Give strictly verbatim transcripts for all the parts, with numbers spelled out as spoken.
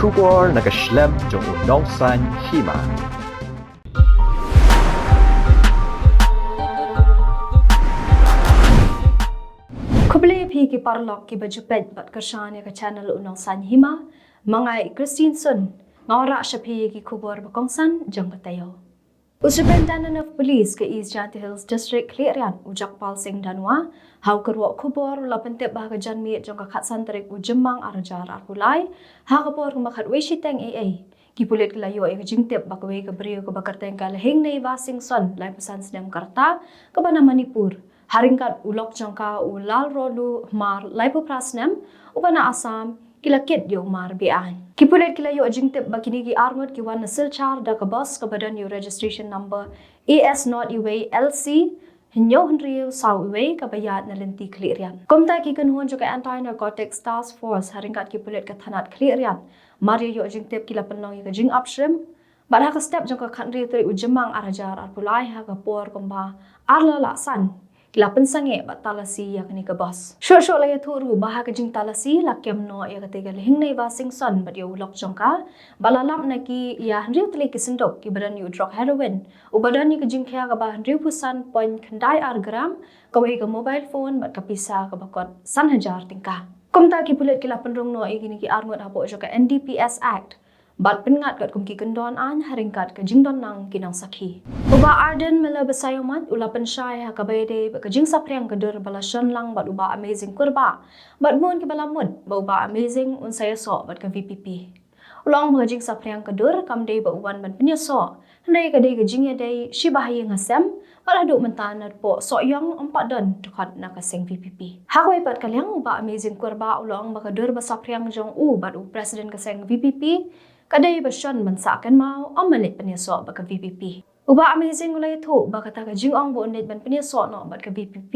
Khubor na ka shlem jong u Nongsaiñ Hima. Khublei phi ki paralok kiba ju peit bad kyrshan ïa ka channel u Nongsaiñ Hima. Ma nga i Christine Sun, nga wanrah sha phi ïa ki khubor ba kongsan jong ka taïew. U Superintendent of Police ka East Jaintia Hills District Khliehriat, u Jagpal Singh Dhanwa, ha u kyrwoh khubor u la pyntip ba ha ka janmiet jong ka khatsan tarik u Jymmang arhajar arphew lai, ha ka por kumba khatwei shiteng eiei, ki pulit ki la ïoh ïa ka jingtip ba kawei ka briew kaba kyrteng ka Lhingneiva Singson, laiphew san snem ka rta, kaba na Manipur, ha ryngkat u lok jong ka u Lalrolu Hmar, laiphew phra snem, uba na Assam, ki la kit ïa u mar beaiñ. Ki pulit ki la ïoh jingtip ba kine ki arngut ki wan na Silchar da ka bus kaba don ïa u registration number A S nought uwei L C hynñiew hynriew saw uwei, kaba ïaid na lynti Khliehriat. Kumta ki kynhun jong ka Anti Narcotics Task Force ha ryngkat ki pulit ka thanat Khliehriat, mar ïa ïoh jingtip ki la pynlong ïa ka jingap shrimp, bad ha ka step jong ka khathynriew tarik u Jymmang arhajar arphew lai ha ka por kumba ar la lah san, ki la pynsangeh bad talasi ïa kane ka bus. Shuh shuh la ïathuh ruh ba ha ka jingtalasi la kem noh ïa katei ka Lhingneiva Singson bad ïa u lok jong ka, bad la lap na ki ïa hynriew tylli ki synduk kiba don ïa u drok heroin, uba don ïa ka jingkhia kaba hynriewphew san point khyndai ar gram, kawei ka mobile phone bad ka pisa kaba kot san hajar tyngka. Kumta ki pulit ki la pynrung noh ïa kine ki arngut hapoh jong ka N D P S Act, bad pynngat katkum ki kyndon aiñ ha ryngkat ka jingdon lang ki nongsakhi. U Bah Ardent Miller Basaiawmoit u la pynshai ha kaba ïadei bad ka jingsaphriang ka dur ba la shon lang bad u Bah Amazing Kurbah, bad bun kiba la mut ba u Bah Amazing un sa ïasoh bad ka V P P. U la ong ba ka jingsaphriang ka dur kam dei ba u wan ban pynïasoh, hynrei ka dei ka jingïadei shi ba ha ïing ha sem, bad haduh mynta napoh Sohiong ym pat don dkhot na ka seng V P P. Ha kawei pat ka liang u Bah Amazing Kurbah u la ong ba ka dur ba saphriang jong u bad u president ka seng V P P ka dei ba shon ban sah kynmaw, ym ban leit pynïasoh bad ka V P P. U Bah Amazing u la ïathuh ba kata ka jingong ba un leit ban pynïasoh noh bad ka V P P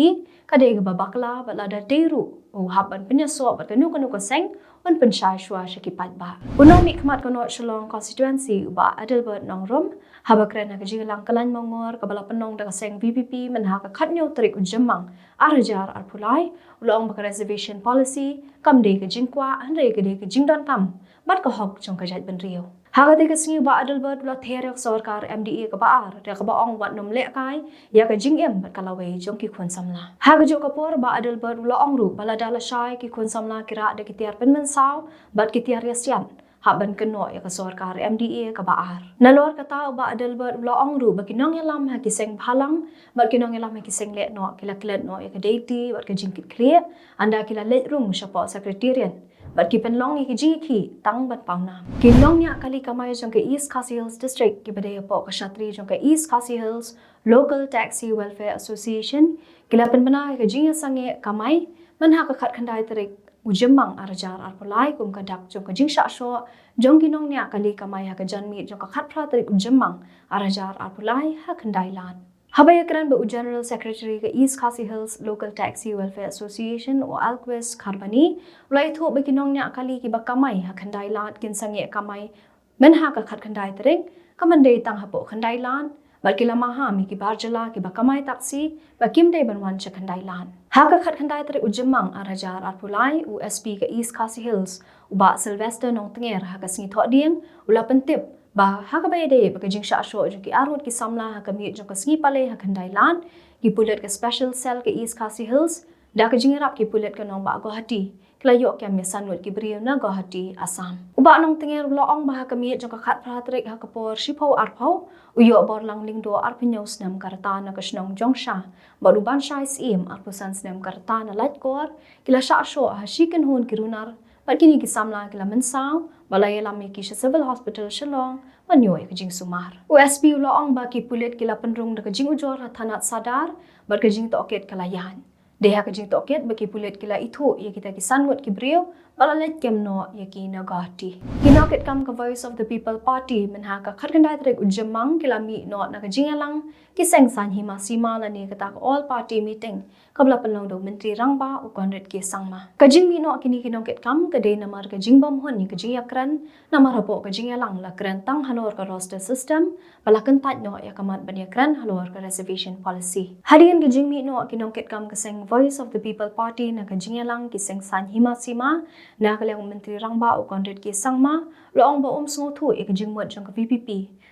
ka dei kaba bakla bad lada dei ruh u hap ban pynïasoh bad kano kano ka seng, un pynshai shuwa sha ki paidbah. U nongmihkhmat ka North Shillong Constituency u Bah Adelbert Nongrum, haba kren ha ka jingïalang kyllaiñ mongor kaba la pynlong da ka seng V P P mynha ka khathynñiew tarik u Jymmang arhajar arphew lai, u la ong ba ka reservation policy kam dei ka jingkwah, hynrei ka dei ka jingdonkam bad ka hok jong ka jaitbynriew. Ha katei ka sngi u Bah Adelbert u la ther ïa ka sorkar M D A kaba ar da kaba ong wat nym lehkai ïa ka jingim bad ka lawei jong ki khun samla. Ha kajuh ka por u Bah Adelbert u la ong ruh ba lada lashai ki khun samla ki rah da ki tiar pynmynsaw bad ki tiar ïasiat, hap ban kynnoh ïa ka sorkar M D A kaba ar. Nalor kata u Bah Adelbert u la ong ruh ba ki nongïalam ha ki seng bhalang bad ki nongïalam ha ki seng lehnoh ki la klet noh ïa ka deiti bad ka jingkitkhlieh, ynda ki la leit rung shapoh Secretariat bad ki pynlong ïa ki jingïakhih tang ban pawnam. Ki nongñiah kali kamai jong ka East Khasi Hills District kiba dei hapoh ka shatri jong ka East Khasi Hills Local Taxi Welfare Association ki la pynbna ïa ka jingïasangeh kamai mynha ka khatkhyndai tarik u Jymmang arhajar arphew lai kum ka dak jong ka jingshah shoh jong ki nongñiah kali kamai ha ka janmiet jong ka khatphra tarik u Jymmang arhajar arphew lai ha Khyndailad. Haba ïakren bad u General Secretary ka East Khasi Hills Local Taxi Welfare Association u Alquist Kharbani, u la ïathuh ba ki nongñiah kali kiba kamai ha Khyndailad kin sangeh kamai mynha ka khatkhyndai tarik, kam dei tang hapoh Khyndailad, bad ki la maham ïa ki bar jylla kiba kamai taxi ba kim dei ban wan sha Khyndailad. Ha ka khatkhyndai tarik u Jymmang arhajar arphew lai, u S P ka East Khasi Hills u Bah Sylvester Nongtnger ha ka sngi Thohdieng u la pyntip ba ha kaba ïadei bad ka jingshah shoh jong ki arngut ki samla ha ka miet jong ka sngi Palei ha Khyndailad, ki pulit ka Special Cell ka East Khasi Hills da ka jingïarap ki pulit ka nongbah Guwahati ki la ïoh kem ïa san ngut ki briew na Guwahati, Assam. U Bah Nongtnger u la ong ba ha ka miet jong ka khatphra tarik ha ka por shiphew arphew, u Ïohborlang Lyngdoh arphew hynñiew snem ka rta na ka shnong Jongsha bad u Banshai Syiem arphew san snem ka rta na Laitkor ki la shah shoh ha shi kynhun ki runar bad kine ki samla ki la mynsaw bad la ïalam ïa ki sha Civil Hospital Shillong ban ïoh ïa ka jingsumar. U S P u la ong ba ki pulit ki la pynrung da ka jingujor ha thanat Sadar bad ka jingtohkit ka la ïaid. Dei ha ka jingtohkit ba ki pulit ki la ithuh ïa kita ki san ngut ki briew bad la leit kem noh ïa ki na Guwahati. Ki nongkitkam ka Voice of the People Party mynha ka khatkhyndai tarik u Jymmang ki la mih noh na ka jingïalang ki seng saiñ hima sima lane kata ka All Party Meeting kaba la pynlong da u Myntri Rangbah u Conrad K Sangma. Ka jingmih noh kine ki nongkitkam ka dei namar ka jingbymhun ïa ka jingïakren, namar hapoh ka jingïalang la kren tang halor ka roster system, ba la kyntait noh ïa ka mat ban ïakren halor ka reservation policy. Hadien ka jingmih noh ki nongkitkam ka seng Voice of the People Party na ka jingïalang ki seng saiñ hima sima, Na ka liang u Myntri Rangbah u Conrad K Sangma u la ong ba um sngewthuh ïa ka jingmut jong ka VPP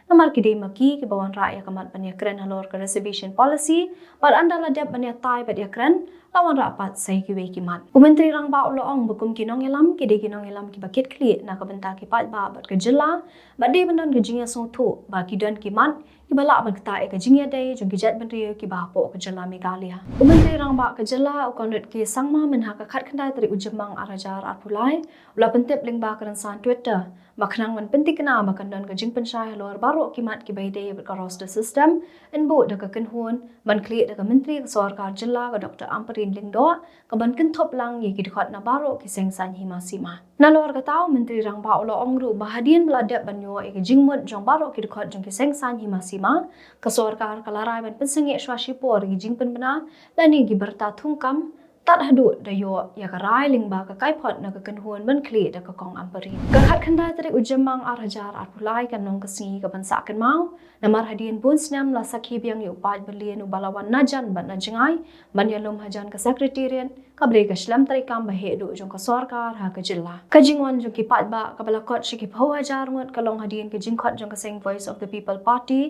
namar ki dei ma ki kiba wanrah ïa ka mat ban ïakren halor ka reservation policy bad ynda la dep ban ïatai bad ïakren la wanrah pat sa ïa kiwei ki mat. U Myntri Rangbah u la ong ba kum ki nongïalam ki dei ki nongïalam kiba kit khlieh na ka bynta ki paidbah bad ka jylla bad dei ban don ka jingïasngewthuh ba ki don ki mat kiba lah ban ktah ïa ka jingïadei jong ki jaitbynriew kiba hapoh ka jylla Meghalaya. U Myntri Rangbah ka jylla u Conrad K Sangma mynha ka khatkhyndai tarik u Jymmang ar hajar arphew lai u la pyntip lyngba ka rynsan Twitter ba khnang ban pynthikna ba kan don ka jingpynshai halor baroh ki mat kiba ïadei bad ka roster system, yn buh da ka kynhun ban khlieh da ka Myntri ka sorkar jylla ka Doctor Ampareen Lyngdoh ka ban kynthup lang ïa ki dkhot na baroh ki seng saiñ hima sima. Nalor kata u Myntri Rangbah u la ong ruh ba hadien ba la dep ban ïoh ïa ka jingmut jong baroh ki dkhot jong ki seng saiñ hima sima, ka sorkar ka la rai ban pynsangeh shuwa shipor ïa ki jingpynbna lane ki bynta thungkam tad haduh da ïoh ïa ka rai lyngba ka kaiphod na ka kynhun ban khlieh da ka kong Ampareen. Ka khatkhyndai tarik u Jymmang ar hajar arphew lai kan long ka sngi ka ban sah kynmaw namar hadien bun snem la sakhi biang ïa u paid Berlin uba la wan na jan bad na jngai ban ïalum hajan ka Secretariat kaba dei ka shlem treikam ba heh duh jong ka sorkar ha ka jylla. Ka jingwan jong ki paidbah kaba la kot sha ki phew hajar ngut ka long hadien ka jingkhot jong ka seng Voice of the People Party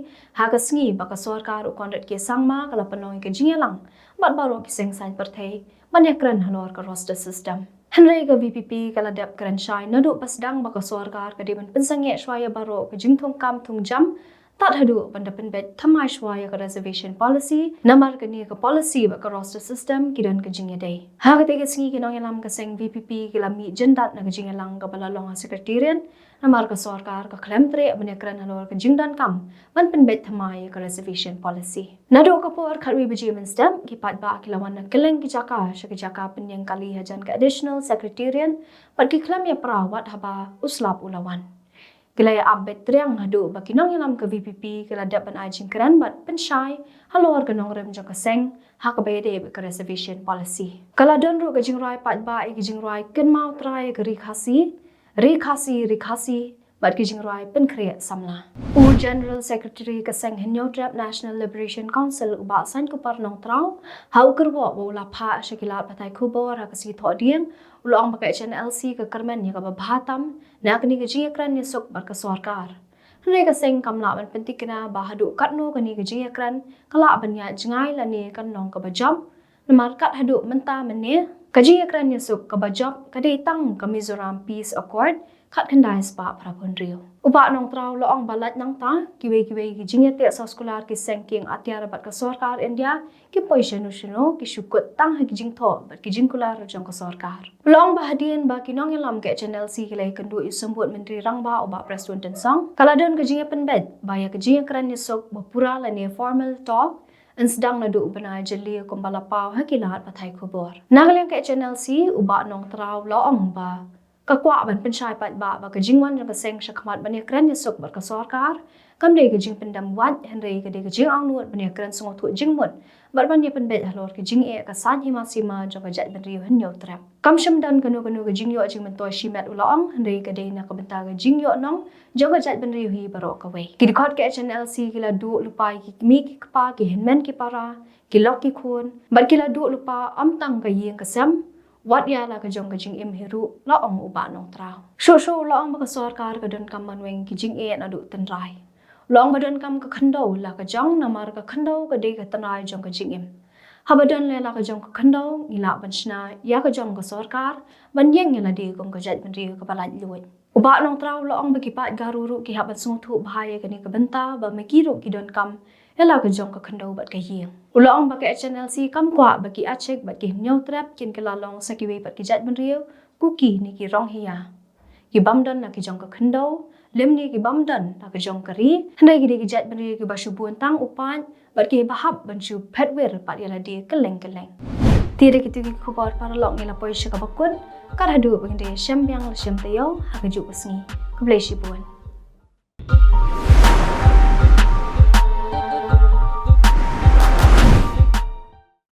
ha ka sngi ba ka sorkar u Conrad K Sangma ka la pynlong ïa ka jingïalang bad baroh ki seng saiñ pyrthei ban ïakren halor ka roster system. Hynrei ka VPP ka la dep kren shai naduh ba sdang ba ka sorkar ka dei ban pynsangeh shuwa ïa baroh ka jingthungkam thungjam tad haduh ban da pynbeit thymmai shuwa ïa ka reservation policy namar kane ka policy bad ka roster system ki don ka jingïadei. Ha katei ka sngi ki nongïalam ka seng VPP ki la mih jyndat na ka jingïalang kaba la long ha Secretariat namar ka sorkar ka khlem treh ban ïakren halor ka jingdonkam ban pynbeit thymmai ïa ka reservation policy. Naduh ka por khatwei baje mynstep ki paidbah ki la wan na kylleng ki jaka sha ki jaka pynïeng kali hajan ka Additional Secretariat bad ki khlem ïapra wat haba u slap u la wan. Ki la ïa ap beit triang haduh ba ki nongïalam ka VPP ki la dep ban ai jingkren bad pynshai halor ka nongrim jong ka seng ha kaba ïadei bad ka reservation policy. Ka la don ruh ka jingrwai paidbah ïa ki jingrwai kynmaw trai ïa ka Ri Khasi, Ri Khasi, Ri Khasi bad ki jingrwai pynkhreh samla. U General Secretary ka seng Hynñiewtrep National Liberation Council u Bah Saiñkupor Nongtraw ha u kyrwoh ba u la phah sha ki lad pathai khubor ha ka sngi Thohdieng u la ong ba ka HNLC ka kyrmen ïa kaba bha tam na kane ka jingïakren ïasuk bad ka sorkar. Hynrei ka seng kam lah ban pynthikna ba haduh katno kane ka jingïakren ka lah ban ïaid jngai lane kan long kaba jop namar kat haduh mynta mynne ka jingïakren ïasuk kaba jop ka dei tang ka Mizoram Peace Accord khatkhyndai spah phra phew hynriew. U Bah Nongtraw u la ong ba lait nangta kiwei kiwei ki jingïateh soskular ki seng kieng atiar bad ka sorkar India ki poi shano shano ki shu kut tang ha ki jingthoh bad ki jingkular jong ka sorkar. U la ong ba hadien ba ki nongïalam ka HNLC ki la ïakynduh ïa u Symbud Myntri Rangbah u Bah Prestone Tynsong ka la don ka jingïapynbeit ba ïa ka jingïakren ïasuk ba pura lane formal talk yn sdang naduh u bnai Jylliew kumba la paw ha ki lad pathai khubor. Na ka liang ka HNLC u Bah Nongtraw u la ong ba ka kwah ban pynshai paidbah ba ka jingwan jong ka seng sha khmat ban ïakren ïasuk bad ka sorkar kam dei ka jingpyndem wait hynrei ka dei ka jingangnud ban ïakren sngewthuh jingmut bad ban ïapynbeit halor ka jingeh ka saiñ hima sima jong ka jaitbynriew Hynñiewtrep. Kam shym don kano kano ka jingïoh jingmyntoi shimet u la ong hynrei ka dei na ka bynta ka jingïoh nong jong ka jaitbynriew hi baroh kawei. Ki dkhot ka HNLC ki la duh lypa ïa ki kmie ki kpa ki hynmen ki para ki lok ki khun bad ki la duh lypa ym tang ka ïing ka sem wat ïa la ka jong ka jingim hi ruh, la ong u Bah Nongtraw. Shuh shuh u la ong ba ka sorkar ka donkam ban weng ki jingeh naduh tynrai. U la ong ba donkam ka khyndew la ka jong namar ka khyndew ka dei ka tynrai jong ka jingim. Haba don la ka jong ka khyndew ngi lah ban shna ïa ka jong ka sorkar ban ïeng ïa lade kum ka jaitbynriew kaba laitluid. U Bah Nongtraw u la ong ba ki paid Garo ruh ki hap ban sngewthuh bha ïa kane ka bynta ba ma ki ruh ki donkam ïa la ka jong ka khyndew bad ka ïing. U la ong ba ka HNLC kam kwah ba ki Achik bad ki Hynñiewtrep kin kylla long sa kiwei pat ki jaitbynriew, Kuki ne ki Ronghiya. Ki bym don la ki jong ka khyndew lymne ki bym don la ka jong ka ri, hynrei ki dei ki jaitbynriew kiba shu bun tang u paid bad kiba hap ban shu phet wir pat ïa lade kylleng kylleng. Te da kito ki khubor paralok ngi la poi sha kaba kut, kat haduh ba ngin ïashem biang la shem taïew ha kajuh ka sngi. Khublei shibun.